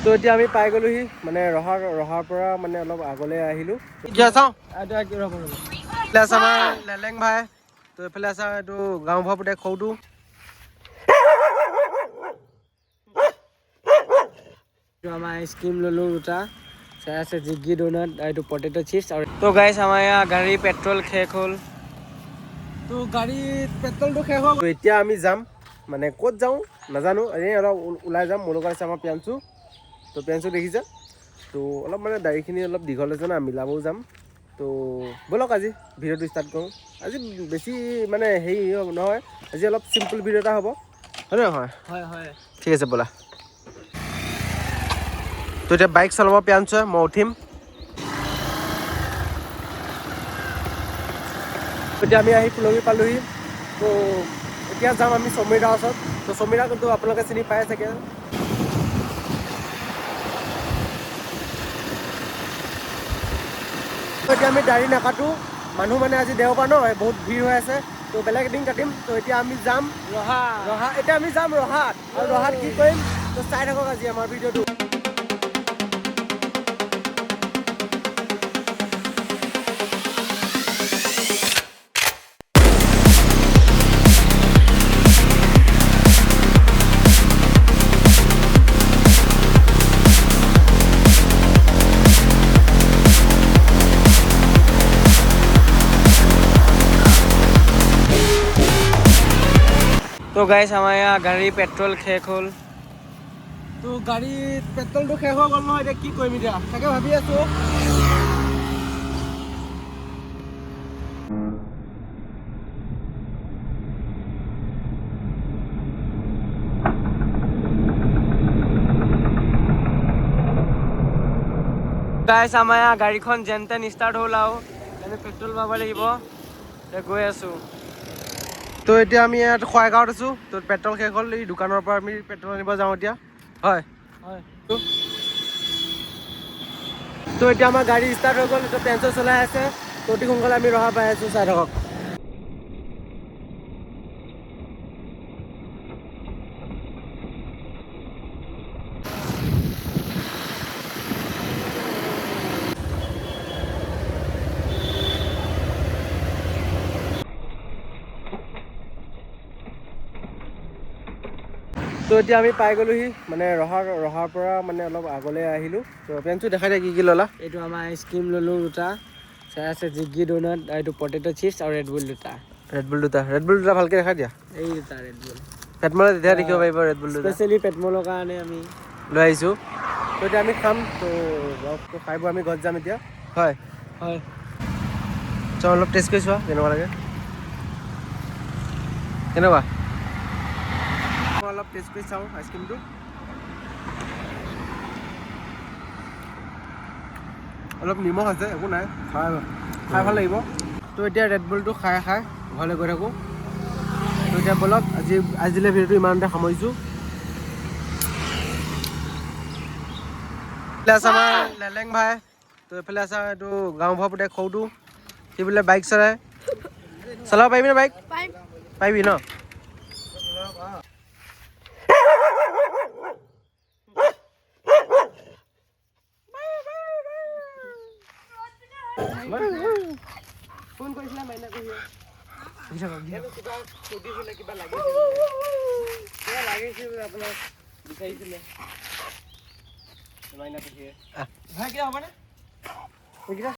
তো এতিয়া আমি পাই গ'লোহি মানে ৰহাৰ পৰা মানে অলপ আগলৈ আহিলোঁ। এতিয়া চাওঁ, এইফালে আছে আমাৰ লেলেং ভাই, তো এইফালে আছে এইটো গাঁওবুঢ়া পুতেক সৰুটো। আমাৰ আইচক্ৰীম ল'লোঁ দুটা, চাই আছে জিগি ডোনাট, এইটো পটেটো চিপছ। আৰু তো গাইছ, আমাৰ ইয়াৰ গাড়ী পেট্ৰল শেষ হ'ল। তো গাড়ীত পেট্ৰলটো শেষ হ'ল। এতিয়া আমি যাম, মানে ক'ত যাওঁ নাজানো, এনেই অলপ ওলাই যাম। মোৰ লগত আছে আমাৰ প্ৰিয়াংশু। তো প্ৰিয়াংশু দেখিছে, তো অলপ মানে দাড়িখিনি অলপ দীঘল হৈছে না, মিলাবও যাম। তো ব'লক আজি ভিডিঅ'টো ষ্টাৰ্ট কৰোঁ। আজি বেছি মানে হেৰি নহয়, আজি অলপ চিম্পল ভিডিঅ' এটা হ'ব, হয় নহয়? হয় হয়। ঠিক আছে, ব'লা। তো এতিয়া বাইক চলাব প্ৰিয়াংশুৱে, মই উঠিম। এতিয়া আমি আহি ফুলঙি পালোহি। তো এতিয়া যাম আমি সমীৰ দাৰ ওচৰত। তো সমীৰ দাক কিন্তু আপোনালোকে চিনি পাই চাগে। এতিয়া আমি দাড়ি নাকাটো, মানুহ মানে আজি দেওবাৰ ন, বহুত ভিৰ হৈ আছে, তো বেলেগ এদিন কাটিম। তো এতিয়া আমি যাম ৰহা। ৰহা, এতিয়া আমি যাম ৰহাত। আৰু ৰহাত কি কৰিম তো চাই থাকক আজি আমাৰ ভিডিঅ'টো। তো গাইছ, আমাৰ ইয়াৰ গাড়ী পেট্ৰল শেষ হ'ল। তো গাড়ীত পেট্ৰলটো শেষ হৈ গ'ল নহয়, এতিয়া কি কৰিম এতিয়া তাকে ভাবি আছোঁ। গাইছ, আমাৰ ইয়াৰ গাড়ীখন যেন তেন ষ্টাৰ্ট হ'ল আৰু আমি পেট্ৰল পাব লাগিব, এতিয়া গৈ আছোঁ। তো এতিয়া আমি ইয়াত খোৱাইগাঁৱত আছোঁ। তো পেট্ৰল শেষ হ'ল, এই দোকানৰ পৰা আমি পেট্ৰল আনিব যাওঁ এতিয়া। হয় হয়। তো এতিয়া আমাৰ গাড়ী ষ্টাৰ্ট হৈ গ'ল, এতিয়া পেঞ্চৰ চলাই আছে। তো অতি সোনকালে আমি ৰহা পাই আছোঁ, চাই থাকক। তো এতিয়া আমি পাই গ'লোহি মানে ৰহাৰ পৰা মানে অলপ আগলৈ আহিলোঁ। তো পেঞ্চু দেখাই দিয়া কি কি ল'লা। এইটো আমাৰ আইচক্ৰীম ল'লোঁ দুটা, চাই আছে জিগি ডোনাট, এইটো পটেটো চিপছ আৰু ৰেডবুল দুটা। ৰেডবুল দুটা, ৰেডবুল দুটা ভালকৈ দেখাই দিয়া। এই দুটা ৰেডবুল। পেটমলে তেতিয়া দেখিব পাৰিব ৰেডবুল দুটা। স্পেচিয়েলি পেটমলৰ কাৰণে আমি লৈ আহিছোঁ। তো এতিয়া আমি খাম, তো তো খাই বৈ আমি ঘৰত যাম এতিয়া। হয় হয়। চ অলপ টেষ্ট কৰি চোৱা কেনেকুৱা লাগে, কেনেকুৱা। মই অলপ টেষ্ট কৰি চাওঁ আইচক্ৰীমটো। অলপ নিমখ আছে, একো নাই, খাই খাই ভাল লাগিব। তো এতিয়া ৰেডবুলটো খাই খাই ঘৰলৈ গৈ থাকোঁ। তো এতিয়া ব'লক, আজিলৈ ভিডিঅ'টো ইমানতে সামৰিছোঁ। এইফালে আছে আমাৰ লেলেং ভাই, তো এইফালে আছে এইটো গাঁওবুঢ়া পুতেক সৰুটো, সি বোলে বাইক চলায়। চলাব পাৰিবি নে বাইক? পাৰিবি ন? ফোন কৰিছিলে মাইনা কুহিয়ে, কিবা লাগিছিল আপোনাক বিচাৰিছিলে মাইনা কুহিয়ে। ভাই, কিবা হ'বনে? এইকেইটা